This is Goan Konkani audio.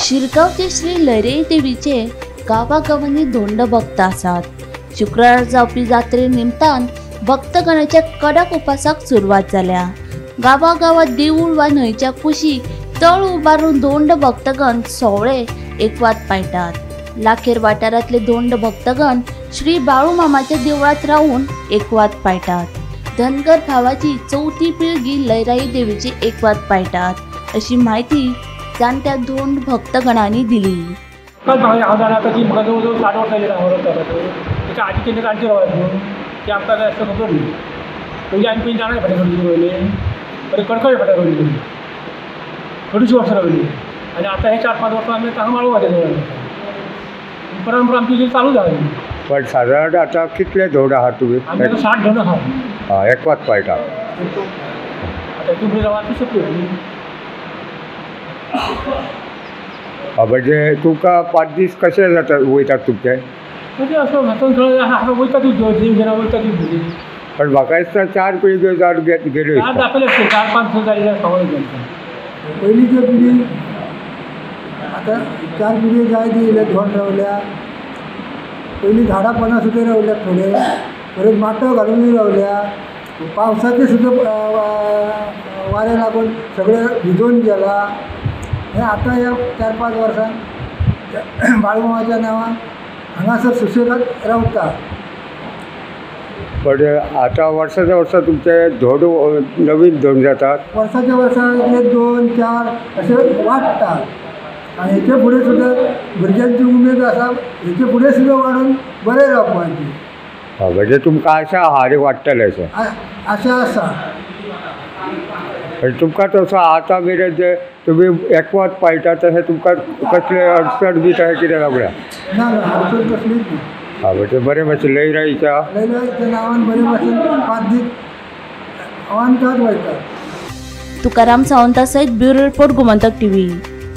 शिरगांवचे श्री लयराई देवीचे गांवागांवांनी धोंड भक्त आसात. शुक्रार जावपी जात्रे निमतान भक्तगणाच्या कडक उपासाक सुरवात जाल्या. गांवागांवात देवूळ वा न्हंयच्या कुशीक तळ उबारून धोंड भक्तगण सोवळे एकवात पाळटात. लाखेर वाठारांतले धोंड भक्तगण श्री बाळूमामाच्या देवळात रावून एकवात पाळटात. धनगर भावाची चवथी पिळगी लयराई देवीची एकवात पाळटात अशी म्हायती जाणत्या धोंड भक्तगणांनी दिली. हांव जाणा आतां ती म्हाका जवळ जवळ 60 वर्सां जालीं हांव त्याच्या आजी केन्ना जाणटी रावला ती आमकां काय असं खबर न्ही. पयलीं आमी पयलीं जाणा फाटीं रोवली रोयली, परत कडकड फाटीं रोयली, थोडीशीं वर्सां रावली आनी आतां हे 4-5 वर्सां आमी हांगा माळू घातले. परंपरा आमची चालू जाली. पण सादारण आतां कितले धोंड आहात तुमी? आमी आतां 60 धोंड आहा. हय, एकवात पाळटा. आतां हितून फुडें रावता सोंपली. म्हणजे तुमकां 5 दीस कशे जाता वयतात तुमचे? म्हणजे असो वयता तूं वयता तूं. पण म्हाका दिसता 4 पिळग्यो जावन गेल्यो. दाखयले 4-5 जाले. पयलींच्यो पिळगी आतां 4 पिळग्यो जायत येयल्या धोंड रावल्या. पयलीं झाडां पानां सुद्दां रावल्या थोडे, परत माटो घालूनय रावल्या. पावसाचें सुद्दां वारें लागून सगळें भिजोवन गेलां. हें आतां ह्या 4-5 वर्सां बाळूमामाच्या नांवान हांगासर सुशेगाद रावता. पण आतां वर्साच्या वर्सा तुमचे धोंड नवीन धोंड जातात. वर्साच्या वर्सा 1, 2, 4 अशे वाडटा आनी हेचे फुडें सुद्दां भुरग्यांची उमेद आसा, हेचे फुडें सुद्दां वाडून बरें रावपाची. म्हणजे तुमकां आशा आहा आनी वाडटलें अशें आशा आसा. तुमकां तसो आतां मेरेन जे तुमी एकवत पाळटा तशें तुमकां कसले अडचण बी तशें कितें लागल्या? ना ना, अडचण कसलीच ना. हां, म्हणजे बरें भाशेन लयराईच्या लयराईच्या नांवान बरे भाशेन 5 दीस अवांतर वयतात. तुकाराम सावंता सयत ब्युरो रिपोर्ट, गोमंतक टीव्ही.